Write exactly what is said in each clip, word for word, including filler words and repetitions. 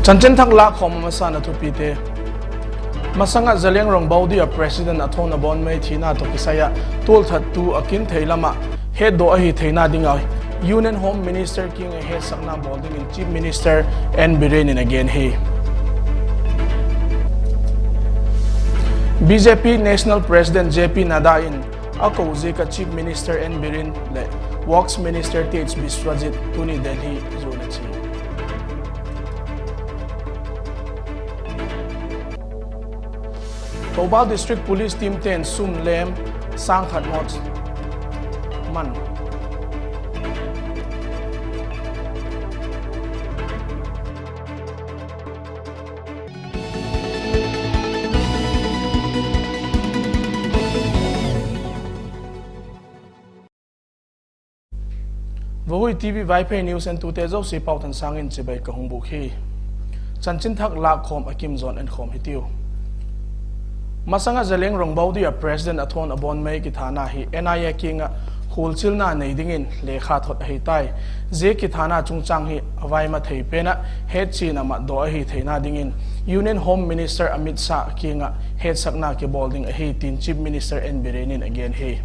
Chanchin thak lâkkhawm a masa'n a thupite. Masang ah Zeliangrong Baudi ah President Athon Abonmei thina tawh kisai ah tualthattu a kin thei lam ah hetdaw ahi theina ding ah Union Home Minister kiang ah hetsakna bawl dingin Chief Minister N Biren in a gen hi. B J P National President J P Nadda in a ko ziak ah Chief Minister N Biren leh Works Minister Th Biswajit tuni Delhi zuan a chia. Thoubal District Police Team ten sum lem sâng khat mawt man. Vahui T V Vaiphei News entute zosia pau tan sâng in chibai ka hung bûk hi. Chanchin thak lâkkhawm a kim zawn enkhawm hitiu. Masang ah Zeliangrong Baudi ah President Athon Abonmei kithana hi N I A kiang ah khualchilna nei dingin lekha thot ahi tai. Zia kithana chungchâng hi a vaima thei pen ah hetchian a matdaw ahi theina dingin Union Home Minister Amit Shah kiang ah hetsakna kibawl ding ahi tin Chief Minister N Biren in a gen hi.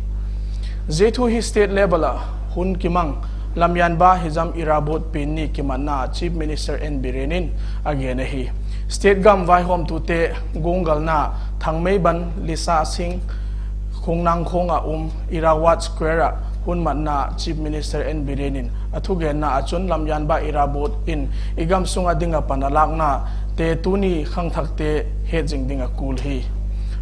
Zia thu hi state level ah hun kimang Lamyanba Hijam Irabot Penni kimatna ah Chief Minister N Biren in a gen ahi. State gam vaihawmtute guanggalna Thangmeiban Lisa Singh Khungnangkhong ah um Irrawaddy Square ah hun matna Chief Minister N Biren in a thugenna ah chun Lamyanba Irabot in i gam sung ah ding ah pan a lâknate tuni khangthakte hetzing ding a kul hi.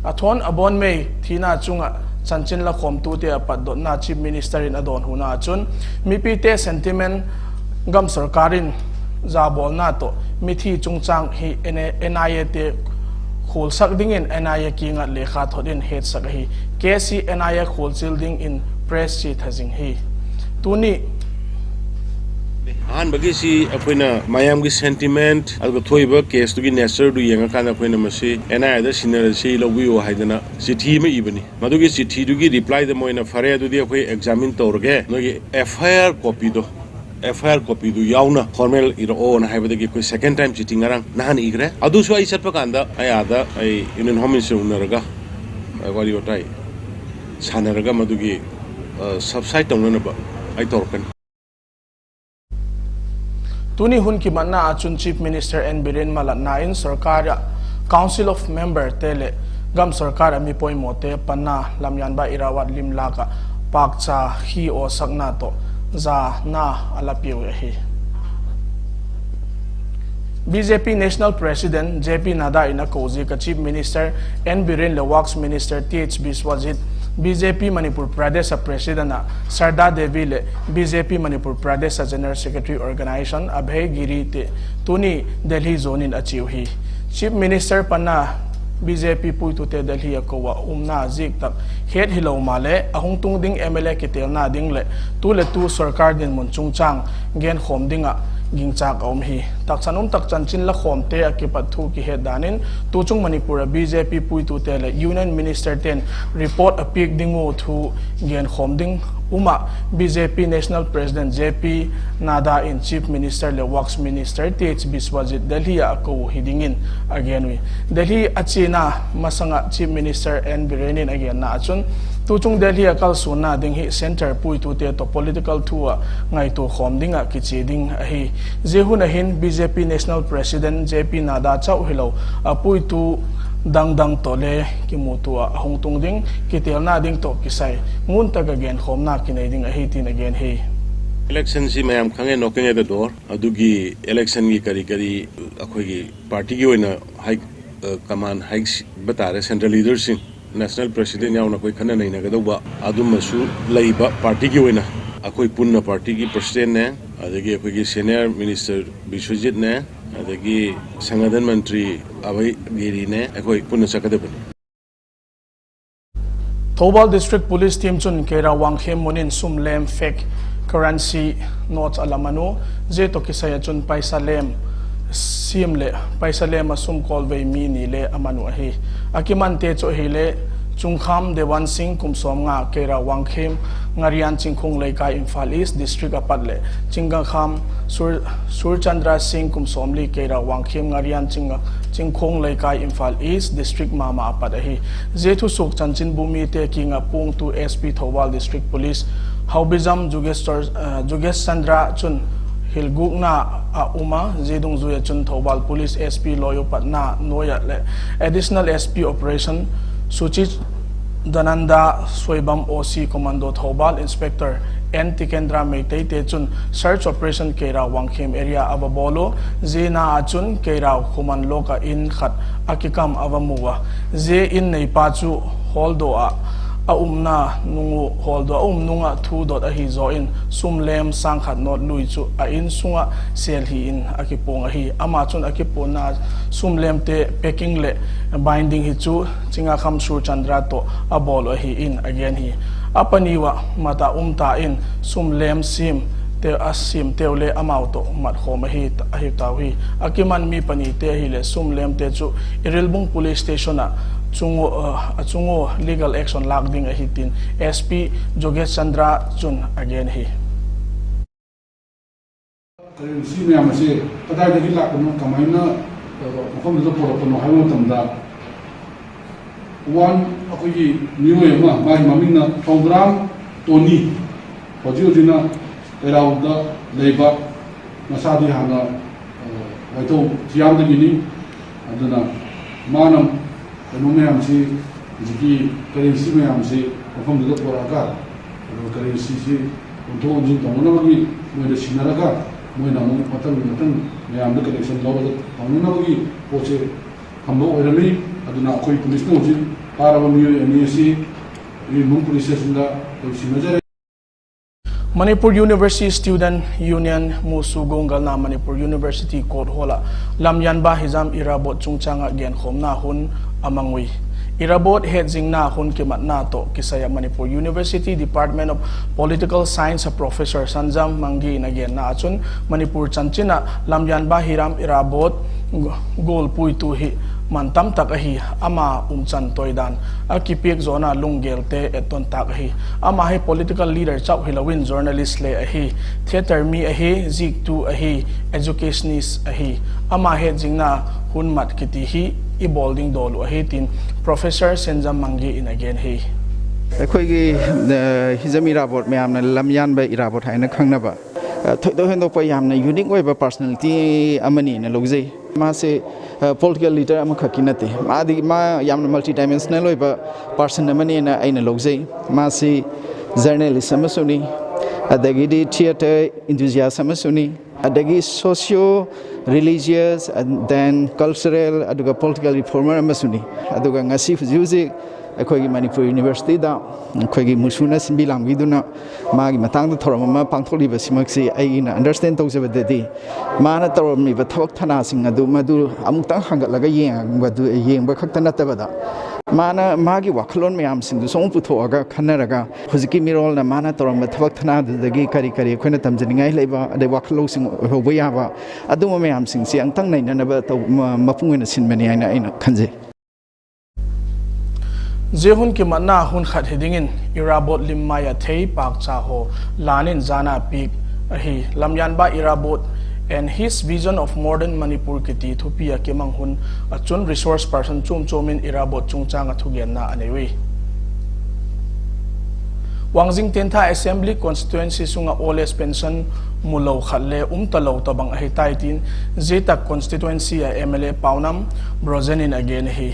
Athon Abonmei thina chung ah chanchin lakhawmtute a patdotna Chief Minister in a dawnhuna ah chun mipite sentiment gam sorkar in zabawlna tawh mithi chungchâng hi N I A te khualsak dingin N I A kiang ah lekha thot in hetsak ahi. Case hi N I A khualchil dingin press chiat tha zing hi. ꯇꯨꯅꯤ꯫ ꯑꯍꯥꯟꯕꯒꯤꯁꯤ ꯑꯩꯈꯣꯏꯅ ꯃꯌꯥꯝꯒꯤ sentiment, ꯑꯗꯨꯒ ꯊꯣꯛꯏꯕ case ꯇꯨꯒꯤ nature ꯗꯨ ꯌꯦꯡꯉꯀꯥꯟꯗ ꯑꯩꯈꯣꯏꯅ ꯃꯁꯤ N I A ꯗ ꯁꯤꯟꯅꯔꯁꯤ, ꯂꯧꯕꯤꯌꯨ ꯍꯥꯏꯗꯅ ꯆꯤꯊꯤ ꯑꯃ ꯏꯕꯅꯤ꯫ ꯃꯗꯨꯒꯤ ꯆꯤꯊꯤꯗꯨꯒꯤ reply ꯗ ꯃꯣꯏꯅ, "ꯐꯔꯦ, ꯑꯗꯨꯗꯤ ꯑꯩꯈꯣꯏ examine ꯇꯧꯔꯒꯦ, ꯅꯣꯏꯒꯤ F I R copy ꯗꯣ, F I R copy ꯗꯨ ꯌꯥꯎꯅ formal ꯏꯔꯛꯑꯣꯅ" ꯍꯥꯏꯕꯗꯒꯤ ꯑꯩꯈꯣꯏ second time ꯆꯤꯊꯤ ꯉꯔꯥꯡ ꯅꯍꯥꯟ ꯏꯈ꯭ꯔꯦ꯫ ꯑꯗꯨꯁꯨ ꯑꯩ ꯆꯠꯄ ꯀꯥꯟꯗ ꯑꯩ ꯑꯥꯗ ꯑꯩ Union Home Minister ꯎꯅꯔꯒ, ꯑ, ꯋꯥꯔꯤ ꯋꯥꯇꯥꯏ ꯁꯥꯟꯅꯔꯒ ꯃꯗꯨꯒꯤ, ꯑ, subside ꯇꯧꯅꯅꯕ ꯑꯩ ꯇꯧꯔꯛꯀꯅꯤ꯫ Tuni hun kimatna ah chun Chief Minister N Biren malatna in sorkar ah Council of Member te leh gam sorkar ah mi poimawte panna Lamyanba Irrawaddy lim lâk ah pâkcha hi awsakna tawh zana a la piau ahi. B J P National President J P Nadda in a ko ziak ah Chief Minister N Biren leh Works Minister Th Biswajit, B J P Manipur Pradesh ah President ah Sarda Devi leh B J P Manipur Pradesh ah General Secretary Organisation Abhay Giri te tuni Delhi zuan in a chiau hi. Chief Minister panna B J P puitute Delhi a ko ah umna ziak tak het hilo maleh a hung tung ding M L A kitelna ding leh tu leh tu sorkar dinmun chungchâng genkhawm ding ah gingchâk a um hi. Taksan um tak chanchin lakhawmte a kipat thu kihet dan in tuchung Manipur ah B J P puitute leh Union Minister te'n report a piak ding uh thu genkhawm ding um ah B J P National President J P Nadda in Chief Minister leh Works Minister Th Biswajit Delhi ah a ko hi dingin a gen ui. Delhi a chiana masang ah Chief Minister N Biren in a genna ah chun tuchung Delhi ah kalsuanna ding hi centre puitute tawh political thu ah ngaitua khawm ding ah kichia ding ahi. Zia hun ah hin B J P National President J P Nadda chau hilo a puitu dangdang tawh le kimutua ah a hung tung ding kitelna ding tawh kisai ngun tak ah genkhawmna kinei ding ahi tin a gen hi. Electionꯁꯤ ꯃꯌꯥꯝ ꯈꯪꯉꯦ, knocking at the door꯫ ꯑꯗꯨꯒꯤ electionꯒꯤ ꯀꯔꯤ ꯀꯔꯤ ꯑꯩꯈꯣꯏꯒꯤ partyꯒꯤ ꯑꯣꯏꯅ high, ꯑ, command, high ꯍꯥꯏꯕ ꯇꯥꯔꯦ, central leaderꯁꯤꯡ, national president ꯌꯥꯎꯅ ꯑꯩꯈꯣꯏ ꯈꯟꯅ ꯅꯩꯅꯒꯗꯧꯕ ꯑꯗꯨꯝꯕꯁꯨ ꯂꯩꯕ꯫ Partyꯒꯤ ꯑꯣꯏꯅ ꯑꯩꯈꯣꯏ ꯄꯨꯟꯅ partyꯒꯤ presidentꯅꯦ, ꯑꯗꯒꯤ ꯑꯩꯈꯣꯏꯒꯤ senior minister ꯕꯤꯁ꯭ꯋꯖꯤꯠꯅꯦ, ꯑꯗꯒꯤ ꯁꯪꯒꯥꯗꯟ ꯃꯟꯇ꯭ꯔꯤ ꯑꯚꯌ ꯒꯤꯔꯤꯅꯦ, ꯑꯩꯈꯣꯏ ꯄꯨꯟꯅ ꯆꯠꯀꯗꯕꯅꯤ꯫ Thoubal District Police Team chun Keira Wangkhem mun in sum lem fake currency notes a la man u, zia tawh kisai ah chun paisa lem siam leh paisa lem ah sum kawlvei mi ni le a man uh ahi. A kimante chu ahile Chungkham Dewan Singh kum sawmnga, Keira Wangkhem Ngarian Chingkhong Leikai Imphal East District a pat leh Chingakham Sur, Surchandra Singh kum sawmli Keirau Wangkhim Ngarian Ching, Chingkhong Leikai Imphal East District ma ma a pat ahi. Zia thusuak chanchin bu mite kiang ah puangtu S P Thoubal District Police Haubizam Jugesh, Jugesh Chandra chun hilgûkna a um a, zia dungzui ah chun Thoubal Police S P loi upatna nuai ah leh Additional S P Operation Suchit Dananda Soibam O C Commando Thoubal Inspector N Tikendra Meiteite chun search operation Keirau Wangkhim area a va bawl u. Zia na ah chun Keirau Khuman lawk ah in khat a kikam a va mu a. Zia in neipa chu hawldaw ah a umna nung u, hawldaw a um nung ah thu dot ahi zaw in sum lem sâng khat nawt lui chu a in sung ah sêl hi in a kipuang ahi. Ama chun a kipuanna sum lemte packing leh binding hi chu Chingakham Surchandra tawh a bawl uh ahi in a gen hi. A pani ua mat ah um ta in sum lem siamte, a siamteu le amau tawh mat khawm ahi, ahi tau hi. A kiman mi panite ahileh sum lemte chu Irilbung Police Station ah chung, a chung ua legal action lâk ding ahi tin S P Jogesh Chandra chun a gen hi. เอเจนซี่ ꯃꯌꯥꯝ ꯑꯁꯤ ꯀꯗꯥꯏꯗꯒꯤ ꯂꯥꯛꯄꯅꯣ, ꯀꯃꯥꯏꯅ, ꯑ, ꯃꯐꯝꯗꯨꯗ ꯄꯨꯔꯛꯄꯅꯣ ꯍꯥꯏꯕ ꯃꯇꯝꯗ, ꯋꯥꯟ ꯑꯩꯈꯣꯏꯒꯤ ꯃꯤꯑꯣꯏ ꯑꯃ, ꯃꯥꯒꯤ ꯃꯃꯤꯡꯅ ꯊꯧꯗ꯭ꯔꯥꯝ ꯇꯣꯅꯤ, ꯍꯧꯖꯤꯛ ꯍꯧꯖꯤꯛꯅ ꯀꯩꯔꯥꯎꯗ ꯂꯩꯕ, ꯃꯁꯥꯗꯤ ꯍꯥꯟꯅ, ꯑ, ꯋꯥꯏꯊꯧ ꯊꯤꯌꯥꯝꯗꯒꯤꯅꯤ꯫ ꯑꯗꯨꯅ ꯃꯥꯅ ꯀꯩꯅꯣ ꯃꯌꯥꯝꯁꯤ, ꯍꯧꯖꯤꯛꯀꯤ ꯀꯔꯦꯟꯁꯤ ꯃꯌꯥꯝꯁꯤ ꯃꯐꯝꯗꯨꯗ ꯄꯨꯔꯛꯑꯒ, ꯑꯗꯨꯒ ꯀꯔꯦꯟꯁꯤꯁꯤ ꯑꯣꯟꯊꯣꯛ ꯑꯣꯟꯁꯤꯟ ꯇꯧꯅꯅꯕꯒꯤ ꯃꯣꯏꯗ ꯁꯤꯟꯅꯔꯒ, ꯃꯣꯏꯅ ꯑꯃꯨꯛ ꯃꯊꯪ ꯃꯊꯪ ꯃꯌꯥꯝꯗ ꯀꯂꯦꯛꯁꯟ ꯂꯧꯔꯒ ꯇꯧꯅꯅꯕꯒꯤ ꯄꯣꯠꯁꯦ ꯊꯝꯕ ꯑꯣꯏꯔꯝꯃꯤ꯫ ꯑꯗꯨꯅ ꯑꯩꯈꯣꯏ ꯄꯨꯂꯤꯁꯅ ꯍꯧꯖꯤꯛ ꯐꯥꯔꯕ ꯃꯤꯑꯣꯏ ꯑꯅꯤ ꯑꯁꯤ ꯏꯔꯤꯜꯕꯨꯡ ꯄꯨꯂꯤꯁ ꯁ꯭ꯇꯦꯁꯟꯗ ꯑꯩꯈꯣꯏ ꯁꯤꯟꯅꯖꯔꯦ꯫ Manipur University Student Union, MUSU, ꯒꯣꯡꯒꯜꯅ Manipur University Court Hall ah ꯂꯝꯌꯥꯟꯕ ꯍꯤꯖꯥꯝ ꯏꯔꯥꯕꯣꯠ ꯆꯨꯡꯆꯥꯡ ah ꯒꯦꯟꯈꯣꯝꯅ ꯍꯨꯟ ꯑꯃ ꯉꯨꯏ꯫ ꯏꯔꯥꯕꯣꯠ ꯍꯦꯠꯖꯤꯡꯅ ꯍꯨꯟ ꯀꯤꯃꯠꯅ ꯇꯣ ꯀꯤꯁꯥꯌꯥ Manipur University Department of Political Science ah Professor Sanjam Mangi na genna ah chun Manipur chanchin ah lamyanba Hiram Irabot golpuitu hi man tam tak ahi, ama umchan toidan a kipiak zawna lunggelte etton tâk ahi. Ama hi political leader chau hilo in journalist le ahi, theatre mi ahi, ziktu ahi, educationist ahi. Ama hetzingna hun mat kiti hi i bawl ding dawl uh ahi tin Professor Sanjam Mangi in a gen hi. ꯑꯩꯈꯣꯏꯒꯤ, ꯑ, ꯍꯤꯖꯝ ꯏꯔꯥꯕꯣꯠ, ꯃꯌꯥꯝꯅ ꯂꯝꯌꯥꯟꯕ ꯏꯔꯥꯕꯣꯠ ꯍꯥꯏꯅ ꯈꯪꯅꯕ, ꯑ, ꯊꯣꯏꯗꯣꯛ ꯍꯦꯟꯗꯣꯛꯄ ꯌꯥꯝꯅ unique ꯑꯣꯏꯕ personality ꯑꯃꯅꯤꯅ ꯂꯧꯖꯩ꯫ ꯃꯥꯁꯦ, ꯑ, political leader ꯑꯃꯈꯛꯀꯤ ꯅꯠꯇꯦ꯫ ꯃꯥꯗꯤ, ꯃꯥ ꯌꯥꯝꯅ multi dimensional ꯑꯣꯏꯕ person ꯑꯃꯅꯦꯅ ꯑꯩꯅ ꯂꯧꯖꯩ꯫ ꯃꯥꯁꯤ journalist ꯑꯃꯁꯨꯅꯤ, ꯑꯗꯒꯤꯗꯤ theatre enthusiast ꯑꯃꯁꯨꯅꯤ, ꯑꯗꯒꯤ socio religious and then cultural ꯑꯗꯨꯒ political reformer ꯑꯃꯁꯨꯅꯤ꯫ ꯑꯗꯨꯒ ꯉꯁꯤ ꯍꯧꯖꯤꯛ ꯍꯧꯖꯤꯛ ꯑꯩꯈꯣꯏꯒꯤ ꯃꯅꯤꯄꯨꯔ ꯌꯨꯅꯤꯚꯔꯁꯤꯇꯤꯗ ꯑꯩꯈꯣꯏꯒꯤ ꯃꯨꯁꯨꯅ ꯁꯤꯟꯕꯤ ꯂꯥꯡꯕꯤꯗꯨꯅ ꯃꯥꯒꯤ ꯃꯇꯥꯡꯗ ꯊꯧꯔꯝ ꯑꯃ ꯄꯥꯡꯊꯣꯛꯂꯤꯕꯁꯤꯃꯛꯁꯤ ꯑꯩꯅ understand ꯇꯧꯖꯕꯗꯗꯤ, ꯃꯥꯅ ꯇꯧꯔꯝꯃꯤꯕ ꯊꯕꯛ ꯊꯅꯥꯁꯤꯡ ꯑꯗꯨ ꯃꯗꯨ ꯑꯃꯨꯛꯇꯪ ꯍꯪꯒꯠꯂꯒ ꯌꯦꯡꯕꯗꯨ, ꯌꯦꯡꯕ ꯈꯛꯇ ꯅꯠꯇꯕꯗ, ꯃꯥꯅ ꯃꯥꯒꯤ ꯋꯥꯈꯜꯂꯣꯟ ꯃꯌꯥꯝꯁꯤꯡꯗꯨꯁꯨ ꯑꯃꯨꯛ ꯄꯨꯊꯣꯛꯑꯒ ꯈꯟꯅꯔꯒ, ꯍꯧꯖꯤꯛꯀꯤ ꯃꯤꯔꯣꯜꯅ ꯃꯥꯅ ꯇꯧꯔꯝꯕ ꯊꯕꯛ ꯊꯅꯥꯗꯨꯗꯒꯤ ꯀꯔꯤ ꯀꯔꯤ ꯑꯩꯈꯣꯏꯅ ꯇꯝꯖꯅꯤꯡꯉꯥꯏ ꯂꯩꯕ, ꯑꯗꯩ ꯋꯥꯈꯜ ꯂꯧꯁꯤꯡ ꯑꯣꯏꯍꯧꯕ ꯌꯥꯕ, ꯑꯗꯨꯝꯕ ꯃꯌꯥꯝꯁꯤꯡꯁꯤ ꯑꯃꯨꯛꯇꯪ ꯅꯩꯅꯅꯕ ꯇꯧ-, ꯃ-, ꯃꯄꯨꯡ ꯑꯣꯏꯅ ꯁꯤꯟꯕꯅꯤ ꯍꯥꯏꯅ ꯑꯩꯅ ꯈꯟꯖꯩ꯫ Zia hun kimatna hun khat hi dingin Irabot Limmai a thei pâkcha haw lan in zana piak ahi. Lamyanba Irabot and His Vision of Modern Manipur kiti thupi a kimang hun ah chun resource person chuam chuam in Irabot chungchâng ah thugenna a nei ui. Wangzing Tentha Assembly Constituency sung ah old age pension mu lo khat le um talo tabang ahi tai tin, zia tak constituency a MLA Paunam Brojen in a gen ahi.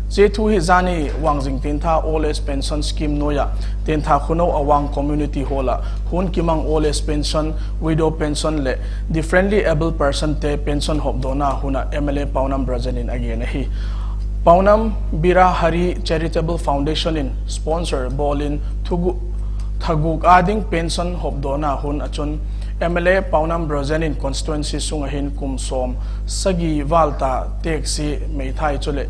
Zia thu hi zani Wangzing Tentha Old Age Pension Scheme nuai ah Tentha Khunou Awang Community Hall ah hun kimang old age pension, widow pension leh differently abled personte pension hopdawna hun ah MLA Paunam Brojen in a gen ahi. Paunam Birahari Charitable Foundation in sponsor bawl in thugu-, thaguk â ding pension hopdawna hun ah chun MLA Paunam Brojen in constituency sung ah hin kum sawm sagi val ta teksia meithai chuleh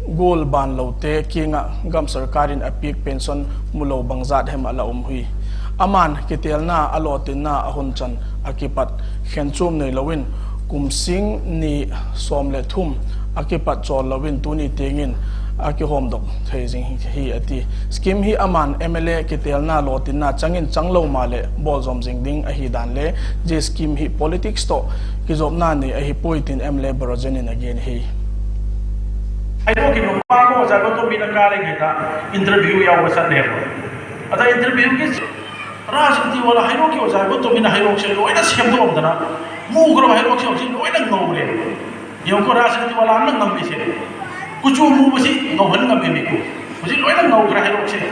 gual banlote kiang ah gam sorkar in a piak pension mulo bangzat hem a la um hi. Ama'n kitelna a lawtinna a hun chan a kipat khenchuam neilo in kum sîng ni sawm leh thum a kipat chawl lo in tuni tiang in a kihawmdok thei zing hi a ti. Scheme hi aman M L A kitelna lawtinna chang in changlo maleh bawlzawm zing ding ahi dan le, zia scheme hi politics tawh kizopna nei ahi puai tin M L A Borozen in a gen hi. ไฮโดรเคน ของป้าก็จ่ายก็ต้องมีนักการเองไงครับ interview ยาวกว่าสัตว์เลี้ยง อาจารย์ interview กี่ राजनीति वाला ไฮโดรเคน จ่ายก็ต้องมีนะ ไฮโดรเคน ร้อยละสิบ ตัวมันนะ หมู่ก็เรา ไฮโดรเคน ร้อยละเงาเลย เดี๋ยวก็ राजनीति वाला นั่งนำไปเสีย กูจูหมู่ไปสิ เงาหันนำไปมีกู กูสิ ร้อยละเงาก็ ไฮโดรเคน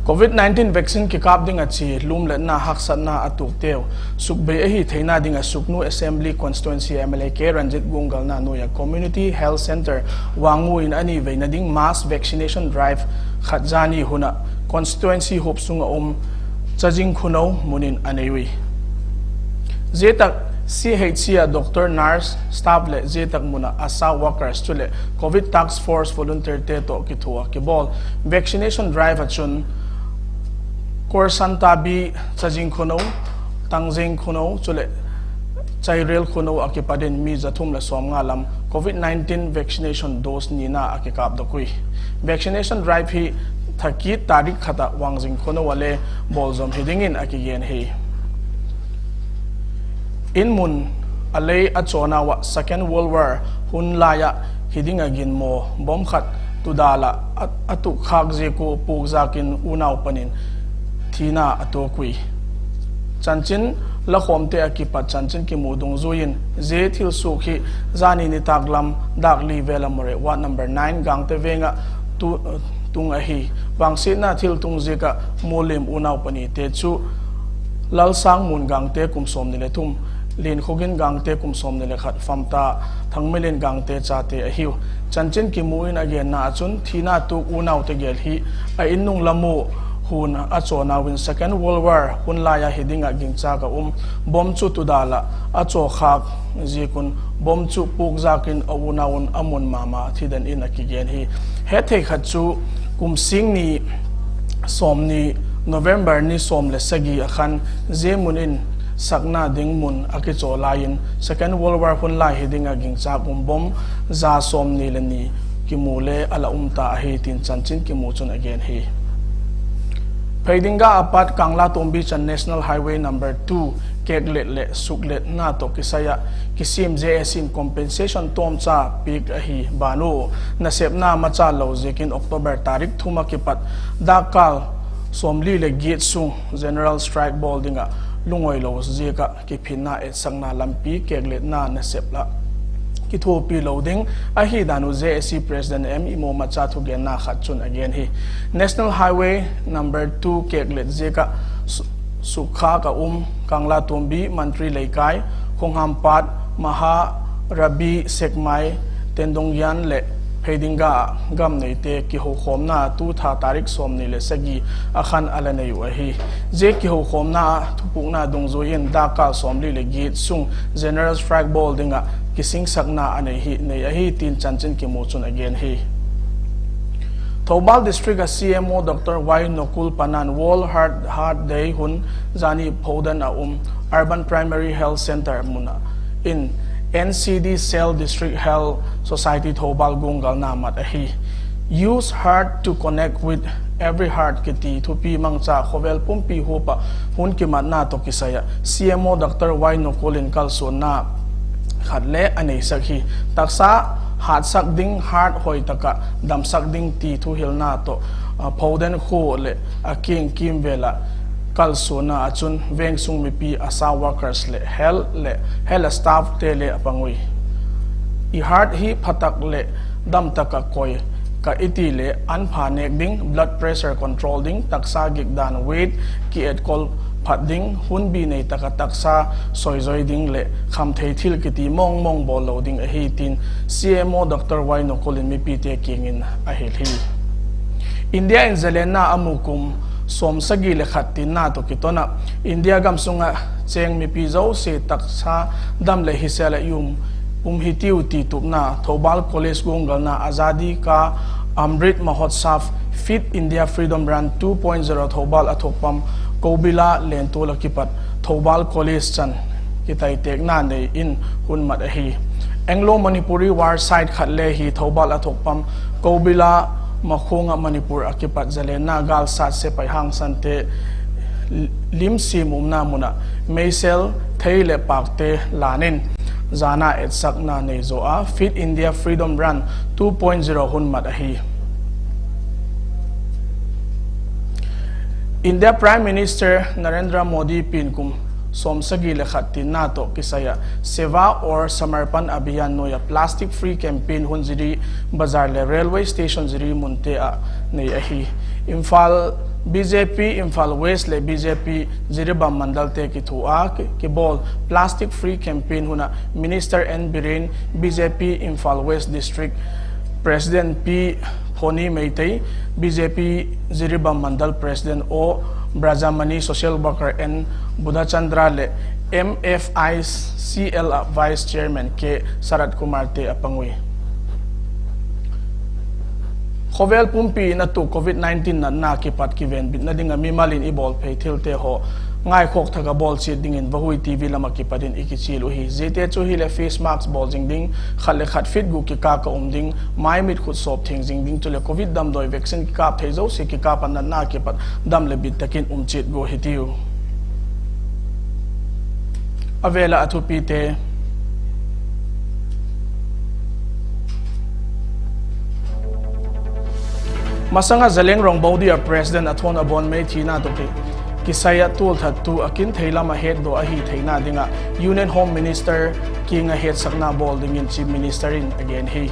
Covid nineteen vaccine kikâp ding ah chia lum leh na haksatna a tukteu sukbei ahi theina ding ah Sugnu Assembly Constituency M L A K Ranjit guanggalna nuai ah Community Health Centre Wangoo in a ni veina ding mass vaccination drive khat zani hun ah constituency huap sung ah um Chazing Khunou mun in a nei ui. Zia tak C H C ah doctor, nurse, staff leh zia tak mun ah ASHA workers chuleh Covid Task Force volunteerte tawh kithua kibawl vaccination drive ah chun Korsantabi, Chazing Khunou, Tangzing Khunou chuleh Chairel Khunou ah kipat in mi za thum leh sawmnga lam Covid nineteen vaccination dose nina a kikâpdok ui. Vaccination drive hi thakit tarik khat ah Wangzing Khunou ah le bawlzawm hi dingin a kigen hi. In mun a lei a chawnau ah Second World War hun lai ah hi ding ah ginmaw bomb khat tudal ah a tukkhâk ziak ua pukzak in unau pan in thina a tuak ui. Chanchin lakhawmte ah kipat chanchin kimu dungzui in zia thilsuak hi zani nitâk lam dâk li vel ah Moreh ward number nine Gangte veng ah tung ahi. Vangsiatna thil tung ziak ah Mualliam unau panite chu Lalsangmun Gangte kum sawmni le thum, Liankhogin Gangte kum sawmni le khat, Famta Thangmilin Gangte chate ahiu. Chanchin kimu in a genna ah chun thina tuak unaute gel hi a in nung lam ua hun a chawnau in Second World War hun lai ah hi ding ah gingchâk ah um bomb chu tudal ah a chawkhâk ziak un bomb chu pukzak in a unau un a mun ma ma thiden in a kigen hi. Hetthei khat chu kum sîng ni sawmni, November ni sawm leh sagi ah khan zia mun in sakna ding mun a kichaw lai in Second World War hun lai hi ding ah gingchâk um bomb za sawmni le ni kimu le a la um ta ahi tin chanchin kimu chun a gen hi. Pheidingga a pat Kanglatombi chan National Highway number two kêklet leh sukletna tawh kisai ah kisiam J A C in compensation tawmcha piak ahi ban ua, nasepna machâl lo ziakin October tarik thum ah kipat dâkkâl sawmli leh giat sung general strike bawl ding ah lungoilo ziak ah kiphinna etsakna lampi kêkletna nasep lah kithuapi lo ding ahi dan uh J A C President M Imo Macha thugenna khat chun a gen hi. National Highway number two kêklet ziak ah sukkhâk ah um Kanglatombi, Mantri Leikai, Khonghampat, Maharabi, Sekmai, Tendongyan leh Pheidingga ah gam neite kihokhawmna tu tha tarik sawmni leh sagi ah khan a la nei uh ahi. Zia kihokhawmna ah thupukna dungzui in dâkkâl sawmli leh giat sung general strike bawl ding ah kisingsakna a nei hi nei ahi tin chanchin kimu chun a gen hi. Thoubal District ah C M O Dr Y Nokul Panan World Heart, Heart Day hun zani Phoden ah um Urban Primary Health Centre mun ah in N C D Cell District Health Society Thoubal guanggalna mat ahi. Use heart to connect with every heart kiti thupi mangcha khawvel pumpi huap ah hun kimatna tawh kisai ah C M O Dr Y Nokul in kalsuanna khat le a neisak hi. Taksa hâtsak ding, heart hoi tak ah damsak ding ti thuhilna tawh Phoden khua leh a kiang kîmvêl ah kalsuanna ah chun veng sung mipi, ASHA workers leh health leh health staffte le a pang ui. I heart hi pha tak leh dam tak ah koi ka i ti leh an pha nêk ding, blood pressure control ding, taksa gik dan weight kietkol phat ding, hunbi nei tak ah taksa soizoi ding leh khamthei thil kiti mawngmawng bawl lo ding ahi tin C M O Dr Y Nokul in mipite kiang in a hil hi. India in zalenna a mu kum sawmsagi leh khat tinna tawh kiton ah India gam sung ah chêng mipi zosia taksa dam leh hisel ah i um um hitiu ti tupna Thoubal College guanggalna Azadi Ka Amrit Mahotsav, Fit India Freedom Run two point zero Thoubal a thuak pam Kobila Lentual ah kipat Thoubal College chan kitaitêkna nei in hun mat ahi. Anglo-Manipuri war site khat le hi Thoubal a thuak pam Kobila Makhuang ah Manipur ah kipat zalenna gâlsat sepai hangsan te lim siam umna mun ah meisel, thei leh pâkte lan in zana etsakna nei zaw a Fit India Freedom Run two point zero hun mat ahi. India Prime Minister Narendra Modi pian kum sawmsagi le khat tinna tawh kisai ah Seva aur Samarpan Abhiyan nuai ah Plastic Free Campaign hun Jiri Bazar leh Railway Station Jiri munte ah nei ahi. Imphal, B J P Imphal West leh B J P Jiribam Mandalte kithua kibawl Plastic Free Campaign hun ah Minister N Biren, B J P Imphal West District President P Phoni Meitei, B J P Jiribam Mandal President O Brajamani, Social Worker N Budhachandra leh M F I C L ah Vice Chairman K Sarat Kumarte a pang ui. Khawvel pumpi in a tuak Covid nineteen natna kipat kivenbitna ding ah mimal in i bawl phei thilte haw ngaikhawk thak ah bawl chiat dingin Vahui T V lam ah kipat in i kichial uhi. Ziate chu hileh face mask bawl zing ding, khat leh khat feet guk kikâl ah um ding, mai mit khut sawp thiang zing ding, chuleh Covid damdawi vaccine kikâp thei zosia kikâp ah natna kipat dam leh bit tak in um chiat gua hitiu. A vêl ah a thupite. Masang ah Zeliangrong Bodi ah President Athuan Abonmei thina tawh ki, kisai ah tualthattu a kin thei lam ah hetdaw ahi theina ding ah Union Home Minister kiang ah hetsakna bawl dingin Chief Minister in a gen hi.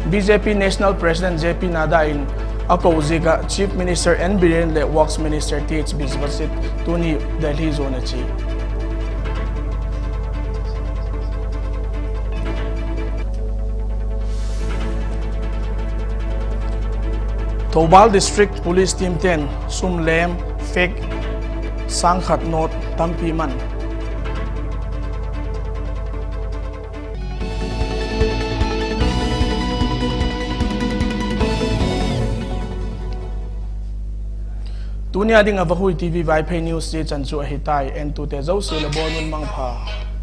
B J P National President J P Nadda in a ko ziak ah Chief Minister N Biren leh Works Minister Th Biswajit tuni Delhi zuan a chia. Thoubal District Police Team ten sum lem fake sâng khat note tampi man. Tuni a ding ah Vahui T V Vaiphei news zia chan chu ahi tai. Entute zosia le bawn un mangpha.